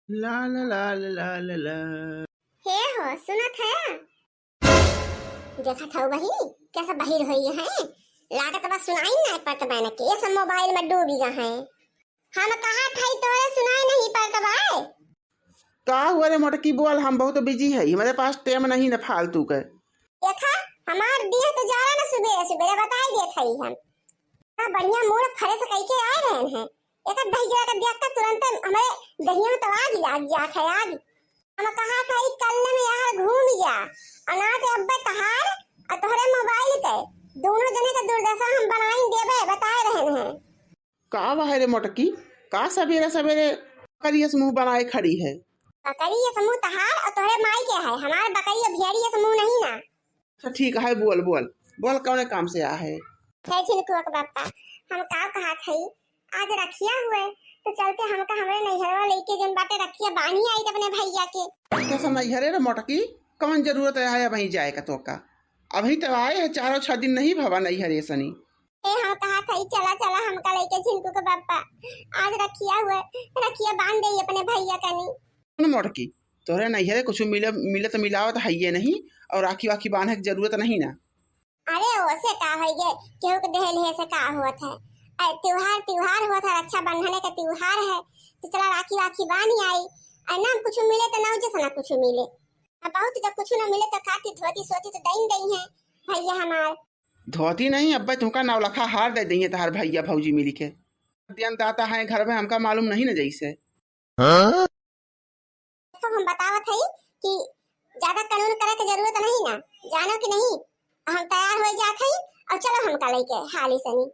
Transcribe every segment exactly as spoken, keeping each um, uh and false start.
ला ला ला ला ला ला ला। हे हो, सुनत है? देखत हौ बहिनी, कैसे बहिर होई है? लागत बा सुनाई नाहीं पड़त बा इनके, ये सब मोबाइल में डूबी गए हैं। हम कहत हई तोरे सुनाई नहीं पड़त बा। का हुआ रे मोटकी, बोल, हम बहुत बिजी है, हमारे पास टाइम नहीं ना फालतू के। देखा, हमार दिया तो जा रहा ना, सुबेरे सुबेरे बताई देत हई हम। का बढ़िया मूड फ्रेश कइके आए रहन हैं। एकर दहिजरा के देख के तुरंते हमरे दहिया में तो आग लाग जात है, आग। हम कहत हई कल में यार घूम जा, अउर ना तो अब्बे तहार अउर तोहरे मोबाइल के दोनों जने के दुर्दशा हम बनाई देबे, बताए रहन हैं। का बा है रे मोटकी, का सबेरे सबेरे बकरी अस मुंह बनाए खड़ी है? बकरी अस मुंह तहार अउर तोहरे माई के है, हमार बकरी अउर भेड़ी अस मुंह नहीं ना। अच्छा ठीक है, बोल बोल बोल, कौने काम से आ है? हे झिनकुआ के बापा, हम का कहत हई, आज रखिया हुए तो चलते हमका हमरे नैहरवा लइके जौन बाटे रखिया बांधी आई अपने भैया के। कैसा नैहरे रे मोटकी, कौन जरूरत है अबहीं जाए का तोका? अबहीं तो आए है, चारो छह दिन नहीं भवा नैहरे सनी। ए हम कहत हई चला चला हमका लइके झिनकू के बापा, आज रखिया हुए, रखिया बांध देई अपने भैया कनी। सुन मोटकी, तोहरे नैहरे कुछ मिले, मिले तो मिलावत हइये नहीं, अउर राखी वाखी बांधे के जरूरत नहीं ना। अरे ओसे का होई गे, केहू के देह लेहे से का होत है? अरे त्योहार, त्योहार होत है, रक्षाबंधन के त्योहार है, तो चला राखी वाखी बांध आई। अरे ना कुछ मिले तो ना, जैसे ना कुछ मिले। अब बहुत जब कुछ ना मिले तो खाती धोती सोती तो दइन दई है भैया हमार। धोती नहीं, अब्बे तुमका नौलखा हार दे दइहे तहार भैया भौजी मिली के। दियन दाता है घर में, हमका मालूम नहीं न जैसे। हाँ? तो हम बतावत हई कि ज्यादा कानून करे के जरूरत नहीं ना, जानो कि नहीं? हम तैयार हो जात हई अउर चलो हमका लइके हाली सनी।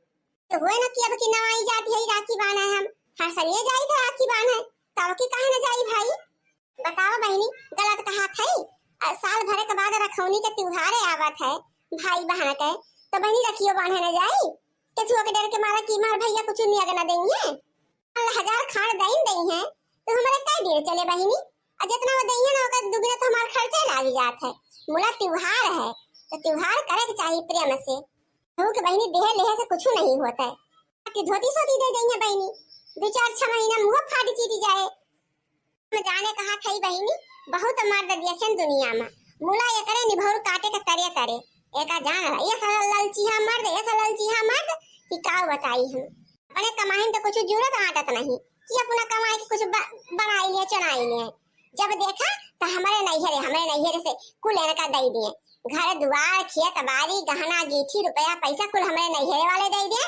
तो हुए ना कि अब की नवाई जाती है राखी बांधे हम, हर सनिए जाई थे राखी बांधे, तब की काहे ना जाई भाई? बतावा बहिनी, गलत कहत हई? अ, साल भर के बाद रखौनी के त्योहार आवत है भाई बहन के, तो बहिनी रखियो बांधे न जाई? केचुआ के डर के मारा कि मार भैया कुछ नियग न देइहे, अल्लाह हजार खाड़ दइन दइहे, तो हमारे कई दिन चले बहिनी? अ, जितना वो दइहे ना, ओकर दुगना तो हमार खर्चा लाग जात है। मुला त्योहार है, तो त्योहार करे के चाहिए प्रेम से। केहू के बहिनी देह लेहे से कुछ नहीं होता है। कि धोती सोती दे दइहे बहिनी, दो चार छह महीना मुँह फाट चीटी जाए। हम जाने कहा थई बहिनी, बहुत मर्द देखेन दुनिया में, मुला एकरे निभौर काटे के तरे तरे। एका जान रहा, ये साला ललचिहा मर्द, ये साला ललचिहा मर्द, कि का बताई हम। अपने कमाई में तो कुछ जरूरत आदत नहीं, कि अपना कमाई के कुछ ब-, बनाई लिए, चलाई लिए। जब देखा, तो हमारे नैहरे, हमारे नैहरे से कुल एनका दई दिए। घर दुआर, खेत बारी, गहना गीठी, रुपया पैसा कुल हमारे नैहरे वाले दई दिए।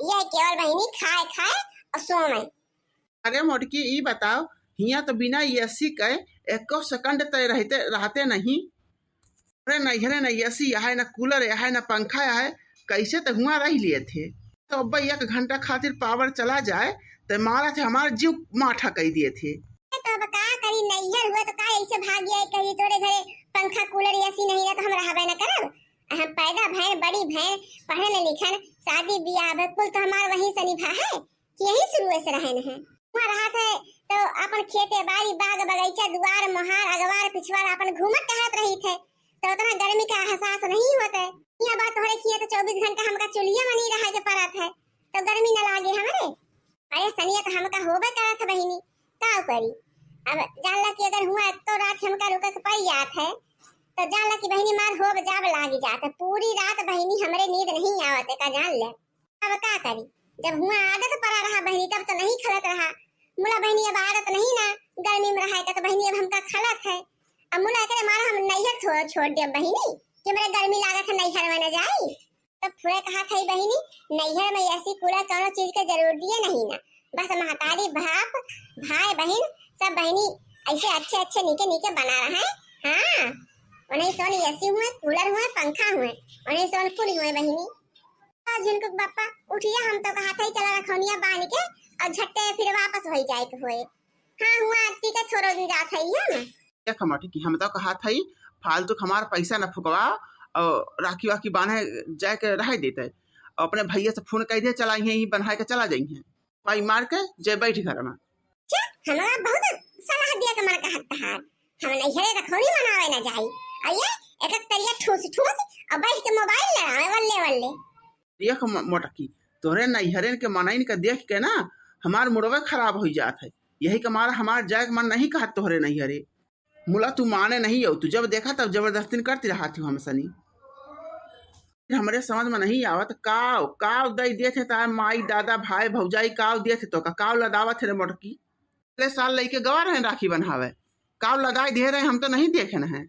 ये केवल बहिनी खाए खाए अउर सोवे। अरे मोटकी, ई बताओ, हियाँ तो बिना एसी के एको सेकंड तय रहते, रहते नहीं। अरे नैहरे न एसी है, न कूलर है, न पंखा है, कैसे तो हुआँ रह लिए थे। तो अब एक घंटा खातिर पावर चला जाए, तो मारा थे हमार जीव माठा कई दिए थे। तो अब का करी, नैहर हुआ तो का ऐसे भाग गया, कहीं तोरे घरे पंखा कूलर एसी नहीं रहा तो हम रहबे न करब। हम पैदा भैन, बड़ी भैन, पढ़न लिखन, शादी बियाह भे कुल तो हमार वहीं से निभा है। कि यही शुरू से रहन है। हुआँ रहत है तो अपन खेते बारी, बाग बगीचा, दुआर मोहार, अगवार पिछवार अपन घूमत टहरत रहित है, तो उतना गर्मी का एहसास नहीं होत है। हियाँ बा तोहरे खिया तो चउबीस घंटा हमका चुलिया में नहीं रहे के पड़त है, तो गर्मी न लागे हमरे। अरे सनिया तो हमका होबे करत है बहिनी, का करी? अब जान ला कि अगर हुआँ एक तो रात हमका रुके के पड़ जात है, तो जान ला कि बहिनी मार होब जाब लाग जात है। पूरी रात बहिनी हमरे नींद नहीं आवत है, का जान ले। अब का करी, जब हुआँ आदत पड़ा रहा बहिनी, तब तो नहीं खलत रहा। मुला बहिनी अब आदत नहीं ना, गर्मी में रहा है तो बहिनी अब हमका खलत है। अब मुला एकरे मारा हम नैहर छो-, छोड़ देब बहिनी, कि हमरे गर्मी लागत है, नैहर में न जाई। तब फुरे कहा थई बहिनी, नैहर में एसी कूलर कौनो चीज के जरूरत दिए नहीं ना, बस महतारी बाप, भाई बहिन, सब बहिनी ऐसे अच्छे अच्छे नीके नीके बना रहे हैं। हाँ, उन्हें सोन एसी हुए, कूलर हुए, पंखा हुए, उन्हें सोन कुल हुए बहिनी। आ झिनकुक बापा, उठिया, हम तो कहा थई चला रखौनिया बांध के अउर झट्टे फिर वापस होई जाए के होए। हाँ, हुआँ अत्ती का छोड़ो दिन जात है हम। देख मटकी, हम तो कहा थई फालतू के हमार पैसा न फुकवा अउर राखी वाखी बांधे जाए के रहे देते। अउर अपने भैया से फोन कई दे, चला यहीं बन्हाए के चला जइहें। पाई मार के जे बैठ घर में। छे, हमरा बहुत सलाह दिया के मन कहत तहार। हम नैहरे रखौनी मनावे ना जाई। आ ये एक एक तरिया ठूस ठूस अउर बैठ के मोबाइल लड़ावे वल्ले वल्ले। देख म-, मोटकी, तोहरे नैहरे के मनइन के देख के ना हमार मुड़वे खराब होइ जात है। यही के मारा हमार जाए के मन नहीं कहत तोहरे नैहरे। मुला तू माने नहीं हो, तू जब देखा तब जबरदस्ती करती रहत हो हमसनी। हमरे समझ में नहीं आवत, काव, काव दई देत है तार माई, दादा, भाई, भौजाई, काव देत है तोका, काव लदावत है रे मोटकी। पिछले साल लइके गवा रहे राखी बन्हावे, काव लदाई दे रहे, हम तो नहीं देखे हैं।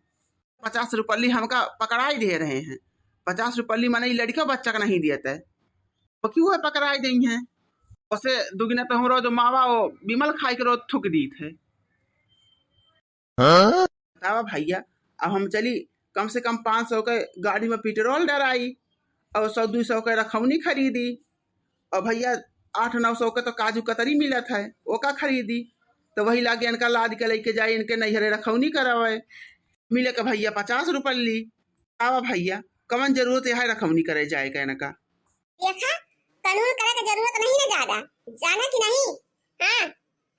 पचास रुपल्ली हमका पकड़ाई दे रहे हैं। पचास रुपल्ली माने ई लड़का बच्चा का नहीं देत है, वो क्यों है पकड़ाई दे हैं? उसे दुगना तो हमरो जो मावा वो बिमल खाई के रोज थूक दीत है। हाँ? बतावा भैया, अब हम चली कम से कम पाँच सौ के गाड़ी में पेट्रोल डराई और सौ दो सौ के रखौनी खरीदी, और भैया आठ नौ सौ के तो काजू कतरी मिलत है, ओका खरीदी, तो वही लागे इनका लाद के लेके जाई, इनके नैहरे रखौनी करावे। मिले के भैया पचास रुपल्ली। आवा भैया, कवन जरूरत है रखौनी करे जाए के इनका? देखा, कानून करे के जरूरत नहीं ना ज्यादा, जाना कि नहीं? हाँ,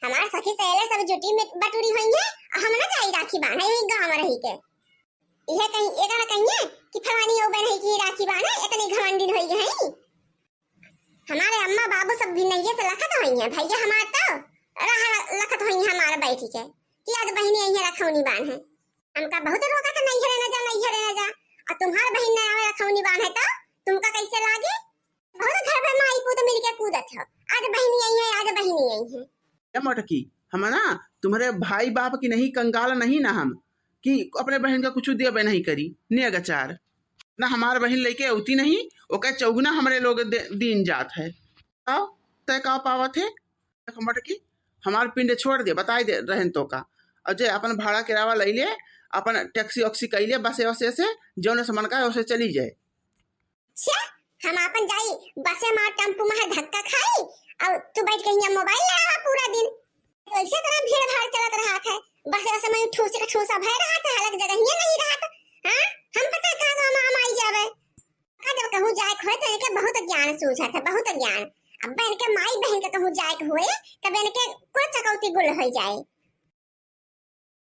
हमार सखी सहेली सब जुटी में बटुरी हुई है, हम ना जाई राखी बांधे यही गाँव में रही के। यह कहीं, ये ना कहिए कि फलानी हो बहन है कि राखी बांधे, इतनी घमंडिन हुई है। हमारे अम्मा बाबू सब भी नैये से लखत हुई हैं, भैया हमार तो रहा लखत हुई हैं हमारे बैठी के कि आज बहिनी आई है रखौनी बांधे। हमका बहुत रोका था, नैहरे न जा, नैहरे न जा, और तुम्हार बहिन न आवे रखौनी बांधे तो तुमका कैसे लागे? बहुत घर भर माई पूत मिलके कूदत हो, आज बहिनी आई है, आज बहिनी आई है। ए मोटकी, हम ना तुम्हारे भाई बाप की नहीं, कंगाल नहीं ना हम कि अपने बहन का कुछ देबे नहीं करी, नेग अचार। ना हमार बहन लेके अउती नहीं, ओके चौगुना हमरे लोग दे-, दीन जात है। तब तय का पावत है? देख मोटकी, हमार पिंड छोड़ दे, बताई दे रहन तोका। और जे अपन भाड़ा किरावा लई ले, अपन टैक्सी वैक्सी कई ले, बसे वसे से, जौने से मन का ओसे चली जाए। अच्छा, हम अपन जाई बसे मा टेम्पू मा धक्का खाई और तू बैठ के हियां मोबाइल लड़ावा पूरा दिन। कैसे तरह भीड़ भाड़ चलत रहत है, बसे वसे मा ठूसे का ठूसा भय रहत है, अलग जगह हियां नहीं रहत। हाँ, हम पता कहाँ से हम आई जावे। का जब कहूँ जाए के होए तो इनके बहुत ज्ञान सूझत है, बहुत ज्ञान। अब इनके माई बहन के कहूँ जाए के होए तब इनके कुल चकौती गुल हो जाए।